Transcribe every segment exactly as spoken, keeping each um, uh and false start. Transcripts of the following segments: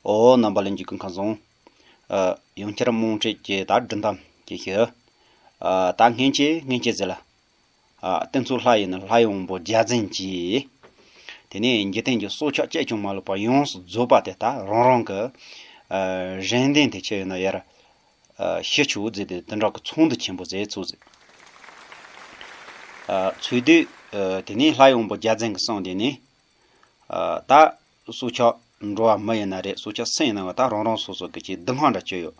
ཨོ། རྣམ་པ་ལྷན་རྒྱས་སྐུ་ཁམས་བཟང་། ཨ། ཡང་བསྐྱར་དམངས་ཁྲོད་ཀྱི་ད་སྒྲུང་གཏམ་ཅིག་ཞུ། ཨ། ད་སྔན་ཆད་སྔན་ཆད་ཟེར་ལ། ཨ། བསྟན་འཛིན་ལྷ་ཡི་ནི་ལྷ་ཡི་དབང་པོ་རྒྱལ་མཚན་གྱིས། དེ་ནས་འཇིག་རྟེན་གྱི་སྲོག་ཆགས་གཅིག་ཀྱང་མ་ལུས་པ་ཡོངས་སུ་རྫོགས་པ་དེ་དག་རང་རང་གི། ཨ། རེ་འདུན་དེ་ཆེ་ཡོད་ན་ཡར། ཨ། ཞུ་ཆོག་ཟེར་ཏེ་དེ་འདྲ་གི་ཚོགས་འདུ་ཆེན་པོ་ཟེར་ཚུགས་ཟེར། ཨ། ཚོགས་དུས། ཨ། དེ་ནས་ལྷ་ཡི་དབང་པོ་རྒྱལ་མཚན་གྱི་གསུང་དེ་ནི། ཨ། ད་སྲོག་ཆགས་འགྲོ་བ་མི་ཡིན་ན་རེད། སྲོག་ཆགས་སུ་ཡིན་ན་ད་རང་རང་སོ་སོ་གི་ཆེས་སྡུག་བསྔལ་འདྲ་ཅིག་ཡོད།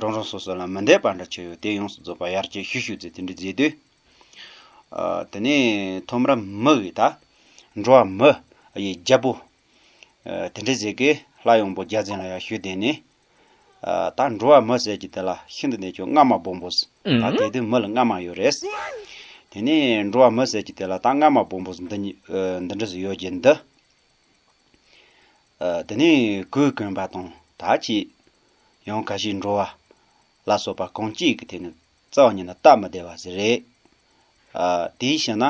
རང་རང་སོ་སོ་ལ་མི་འདོད་པ་འདྲ་ཅིག་ཡོད། དེ་ཡོངས་སུ་རྫོགས་པ་ཡར་ཅིག་ཞུ་ཞུ་ཟེར་དེ་འདྲ་ཟེར་དུས། ཨ། དེ་ནས་ཐོག་མར་མི་གིས་ད་འགྲོ་བ་མི་ཡི་རྒྱལ་པོ། ཨ། དེ་འདྲ་ཟེར་གི་ལྷ་ཡི་དབང་པོ་རྒྱལ་མཚན་ལ་ཡར་ཞུས་དེ་ནས། ཨ། ད་འགྲོ་བ་མི་ཟེར་གྱི་དེ་ལ་ཤིན་ཏུ་ནས་ཀྱང་རྔ་མ་སྦོམ་པོ་ཟེར། ད་དེ་དུས་མི་ལ་རྔ་མ་ཡོད་རེད། དེ་ནས་འགྲོ་བ་མི་ཟེར་གྱི་དེ་ལ་ད་རྔ་མ་སྦོམ་པོ་ཟེར་འདི་གཉིས། ཨ། འདི་འདྲ་ཟེར་ཡོད་ཀྱི་འདི། ཨ། དེ་ནས་གོས་གོན་པ་དང་ད་ཅི། ཡང་ཁ་ཤས་འགྲོ་བ་ལ་སོགས་པ་གང་ཅིའི་དེ་ནི་རྩ་བ་ཉིད་ནས་སྟབས་མི་བདེ་བ་ཟིག་རེད། ཨ། དེའི་ཕྱིར་ན་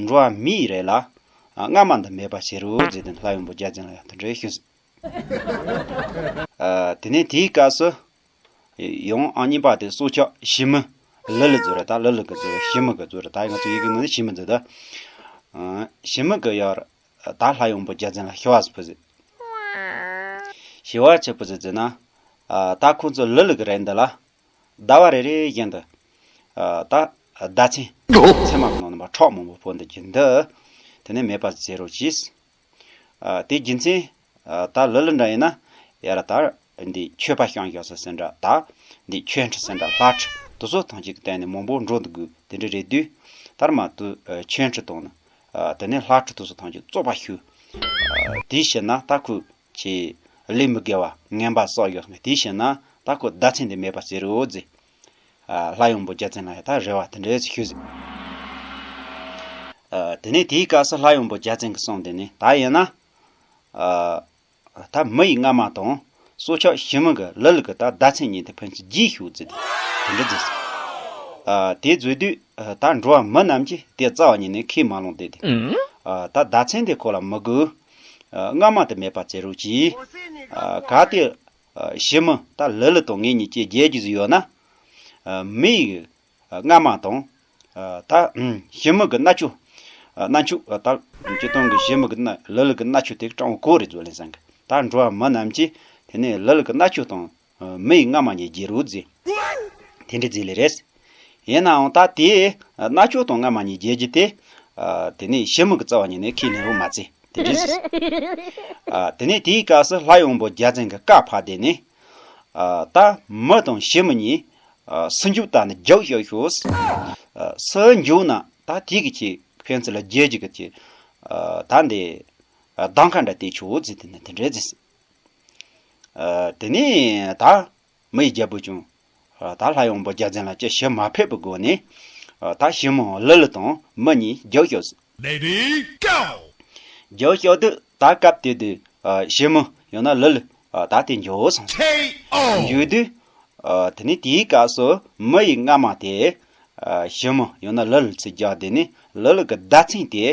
འགྲོ་བ་མིའི་རེ་ལ། ཨ། རྔ་མ་འདི་མེད་པ་བྱེད་རོགས་ཟེར་ཏེ་ལྷ་ཡི་དབང་པོ་རྒྱལ་མཚན་ལ་ཡང་དེ་འདྲ་ཞུས། ཨ། དེ་ནས་དེའི་སྐབས་སུ། ཡང་ཨང་གཉིས་པ་དེ་སྲོག་ཆགས་ཞི་མི། ལི་ལི་ཟེར་རེད། ད་ལི་ལི་གི་ཟེར་རེད། ཞི་མི་གི་ཟེར་རེད། ད་ང་ཚོ་ཡི་གེ་ནང་ནས་ཞི་མི་ཟེར་ད། ཨ། ཞི་མི་གི་ཡར། ད་ལྷ་ཡི་དབང་པོ་རྒྱལ་མཚན་ལ་ཞི་བ་ཟེར་ཕུལ་ཟེར། ཞི་བ་ཆི་ཕུལ་ཟེར་ཟེར་ན། ཨ། ད་ཁོ་ཚོ་ལི་ལི་གི་རེད་འདི་ལ། ཟླ་བ་རེ་རེ་བཞིན་དུ། ཨ། ད་ཟླ་ཚན། ཚེར་མ་གི་ནང་ནས་མར་ཁྲག་མང་པོ་ཕོག་འདི་གྱིན་འདི། དེ་ནས་མེད་པ་བཟོ་རོགས་གྱིས། ཨ། དེ་རྒྱུ་མཚན། ཨ། ད་ལི་ལི་འདྲ་ཡིན་ན་ཡར་ད་འདི་མཆོད་པ་བཤམས་ཡོད་ས་ཟེར་འདྲ། ད་འདི་མཆོད་ཁྲི་ཟེར་འདྲ། ལྷ་ཁྲི་དེ་ཚོ་ཐམས་ཅད་ཀྱི་སྟེང་ནས་མང་པོ་འགྲོ་འདུག་དགོས་དེ་འདྲ་རེད་དུས། ད་མར་དུ། ཨ། མཆོད་ཁྲི་དང་ནི། ཨ། དེ་ནས་ལྷ་ཁྲི་དེ་ཚོ་ཐམས་ཅད་བཙོག་པ་ཞིག། ཨ། དེའི་ཕྱིར་ན་ད་ཁོ་ཆེས་ལས་མི་དགེ་བ་ངན་པ་བསགས་ཡོད་ནི། དེའི་ཕྱིར་ན་ད་ཁོ་ཟླ་ཚན་འདི་མེད་པ་བཟོ་རོགས་ཟེར། ཨ། ལྷ་ཡི་དབང་པོ་རྒྱལ་མཚན་ལ་ཡང་ད་རེ་བ་དེ་འདྲ་ཞུས་ཟེར། ཨ། དེ་ནས་དེའི་སྐབས་སུ་ལྷ་ཡི་དབང་པོ་རྒྱལ་མཚན་གྱིས་གསུངས་དེ་ནི་ད་ཡིན་ན། ཨ། ད་མི་ཡི་རྔ་མ་དང་སྲོག་ཆགས་ཞི་མི་གི་ལི་ལི་གི་ད་ཟླ་ཚན་གཉིས་དེ་ཕན་ཚུན་རྒྱས་ཤོག་ཟེར་ཏེ་དེ་འདྲ་ཟེར། ཨ། དེ་བཟོས་དུས། ཨ། ད་འགྲོ་བ་མི་རྣམས་ཀྱིས་དེ་རྩ་བ་ཉིད་ནས་ཁས་མ་བླངས་ཏེ་དེ། ཨ། ད་ཟླ་ཚན་དེ་ཁོ་ལ་མི་དགོས། ཨ། རྔ་མ་དེ་མེད་པ་བཟོ་རོགས་གྱིས། ཨ། གལ་ཏེ། ཨ། ཞི་མི་ད་ལི་ལི་དང་ངེད་གཉིས་ཀྱིས་རྒྱལ་རྒྱུ་ཟིག་ཡོད་ན། ཨ། མི་ཡི། ཨ། རྔ་མ་དང་། ཨ། ད་ཞི་མི་གི་རྣ་ཆུ། ཨ། རྣ་ཆུ། ཨ། ད་སྤྱིར་བཏང་གི་ཞི་མི་གི་རྣ། ལི་ལི་གི་རྣ་ཆུ་དེ་སྤྲང་བོ་གོ་རེ་བཟོ་ལེན་སང་གི། ད་འགྲོ་བ་མི་རྣམས་ཀྱིས་དེ་ནས་ལི་ལི་གི་རྣ་ཆུ་དང་། ཨ། མི་ཡི་རྔ་མ་གཉིས་རྒྱས་རོགས་ཟེར། དེ་འདྲ་ཟེར་ལེ་རེད། ཡིན་ནའང་ད་དེ། ཨ། རྣ་ཆུ་དང་རྔ་མ་གཉིས་རྒྱས་རྒྱུ་དེ། ཨ། དེ་ནས་ཞི་མི་གི་རྩ་བ་ཉིད་ནས་ཁས་ལེན་རོགས་མ་ཟེར། དེ་འདྲ་ཟེར། ཨ། དེ་ནས་དེའི་སྐབས་སུ་ལྷ་ཡི་དབང་པོ་རྒྱལ་མཚན་གྱིས་བཀའ་ཕབ་དེ་ནས། ཨ། ད་མི་དང་ཞི་མི་གཉིས། ཨ། སུ་འཇུག་ད་ནི་རྒྱག་ཤོག་ཤོག། ཨ། སུ་འཇུག་ན་ད་དེ་གི་ཆེ་ཕན་ཚུན་ལ་རྒྱལ་རྒྱུ་གི་ཆེ། ཨ། ད་འདི། ཨ། གདམ་ཁ་འདྲ་དེ་ཆོག་ཟེར་དེ་ནས་དེ་འདྲ་ཟེར། ཨ། དེ་ནས་ད་མི་ཡི་རྒྱལ་པོ་ཀྱང་། ཨ། ད་ལྷ་ཡི་དབང་པོ་རྒྱལ་མཚན་ལ་ཅི་ཞུ་མ་ཕོད་པའི་སྒོ་ནས། ཨ། ད་ཞི་མི་ལི་ལི་དང་མི་གཉིས་རྒྱག་ཤོག་ཟེར། Let it go! རྒྱག་ཤོག་དུས་ད་སྐབས་དེ་དུས། ཨ། ཞི་མི་ཡང་ན་ལི་ལི། ཨ། ད་དེ་འཇུག་སོང་ཟེར། K O! འཇུག་དུས། ཨ། དེ་ནས་དེའི་སྐབས་སུ་མི་ཡི་རྔ་མ་དེ། ཨ། ཞི་མི་ཡང་ན་ལི་ལི་ཚུར་རྒྱག་དེ་ནས་ལི་ལི་གི་ཟླ་ཚན་དེ་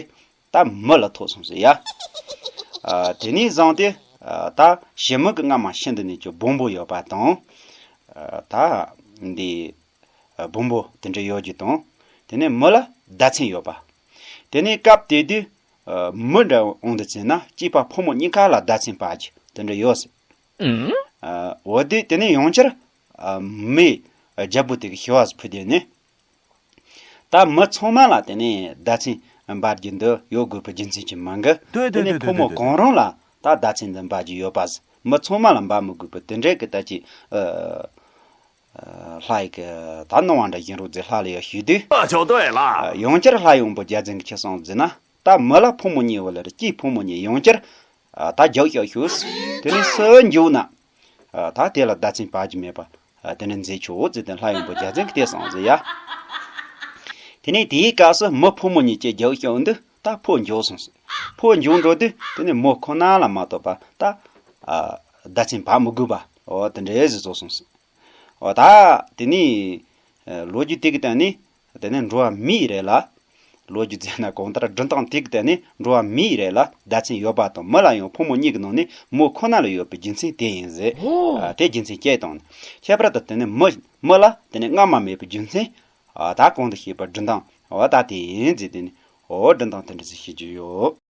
ད་མི་ལ་ཐོབ་སོང་ཟེར་ཡ། ཨ། དེ་ནས་བཟུང་སྟེ། ཨ། ད་ཞི་མི་གི་རྔ་མ་ཤིན་ཏུ་ནས་ཀྱང་སྦོམ་པོ་ཡོད་པ་དང་། ཨ། ད་འདི། ཨ། སྦོམ་པོ་དེ་འདྲ་ཡོད་རྒྱུ་དང་། དེ་ནས་མི་ལ་ཟླ་ཚན་ཡོད་པ། དེ་ནས་སྐབས་དེ་དུས། ཨ། མི་འདྲ་འོང་དུ་བྱས་ན་སྐྱེས་པ་ཕོ་མོ་གཉིས་ཀ་ལ་ཟླ་ཚན་བབས་རྒྱུ་དེ་འདྲ་ཡོད་ཟེར། ཨ། འོ་དེ་དེ་ནས་ཡང་བསྐྱར། ཨ། མི་རྒྱལ་པོ་དེ་གིས་ཞི་བ་ཕུལ་དེ་ནས། ད་མི་ཚང་མ་ལ་དེ་ནས་ཟླ་ཚན་འབབ་རྒྱུ་འདི་ཡོད་དགོས་པའི་རྒྱུ་མཚན་གྱིས་མིན་གི། དེ་ནས་ཕོ་མོ་གང་རུང་ལ་ད་ཟླ་ཚན་འདི་འབབ་རྒྱུ་ཡོད་པ་ཟེར། མི་ཚང་མ་ལ་འབབ་མི་དགོས་པའི་དེ་འདྲའི་གི་ད་ཅི། ཨ། ལྷ་ཡི་གི་ད་གནང་བ་འདྲ་ཡིན་རོགས་ཟེར་ལྷ་ལ་ཡང་ཞུས་དུས། 那就对了。 ཡང་བསྐྱར་ལྷ་ཡི་དབང་པོ་རྒྱལ་མཚན་གྱིས་ཅི་གསུངས་ཟེར་ན། ད་མི་ལ་ཕོ་མོ་གཉིས་བོ་ལ་རེ་སྐྱེས་ཕོ་མོ་གཉིས་ཡང་བསྐྱར། ཨ། ད་རྒྱག་ཤོག་ཤོག་ཟེར། དེ་ནས་སུ་འཇུག་ན། ཨ། ད་དེ་ལ་ཟླ་ཚན་བབས་རྒྱུ་མེད་པ། ཨ། དེ་འདྲ་མཛད་ཆོག་ཟེར་ཏེ་ལྷ་ཡི་དབང་པོ་རྒྱལ་མཚན་གྱིས་དེ་གསུངས་ཟེར་ཡ། དེ་ནས་དེའི་སྐབས་སུ་མི་ཕོ་མོ་གཉིས་ཀྱིས་རྒྱག་ཤོག་འདི་ད་ཕོ་འཇུག་སོང་ཟེར། ཕོ་འཇུག་འགྲོ་དུས་དེ་ནས་མི་ཁོ་ན་ལ་མ་གཏོགས་པ་ད། ཨ། ཟླ་ཚན་བབས་མི་དགོས་པ། འོ་དེ་འདྲ་ཟེར་བཟོ་སོང་ཟེར། འོ་ད་དེ་ནས། ཨ། ལོ་རྒྱུས་དེ་གི་སྟེང་ནས་དེ་ནས་འགྲོ་བ་མིའི་རེ་ལ། ཨ། ལོ་རྒྱུས་བཙལ་ན་གང་ལྟར་སྒྲུང་སྟེང་དེ་གི་སྟེང་ནས་འགྲོ་བ་མིའི་རིགས་ལ་བརྡ་མཚོན་ཡོད་པ་དང་། མི་ལ་ཡང་ཕོ་མོ་གཉིས་ཀྱི་ནང་ནས་མོ་ཁོ་ན་ལ་ཡོད་པའི་རྒྱུ་མཚན་དེ་ཡིན་ཟེར། ཨོ། ཨ། དེ་རྒྱུ་མཚན་བཤད་བཏང་ནས། ཁྱད་པར་དུ་དེ་ནི་མི་མི་ལ་དེ་ནི་སྔ་མ་མེད་པའི་རྒྱུ་མཚན། ཨ། ད་གོང་དུ་བཤད་པའི་སྒྲུང་སྟེང་འོ་ད་དེ་ཡིན་ཟེར། དེ་ནི་འོ་སྒྲུང་སྟེང་དེ་འདྲ་ཟིག་བཤད་རྒྱུ་ཡོད།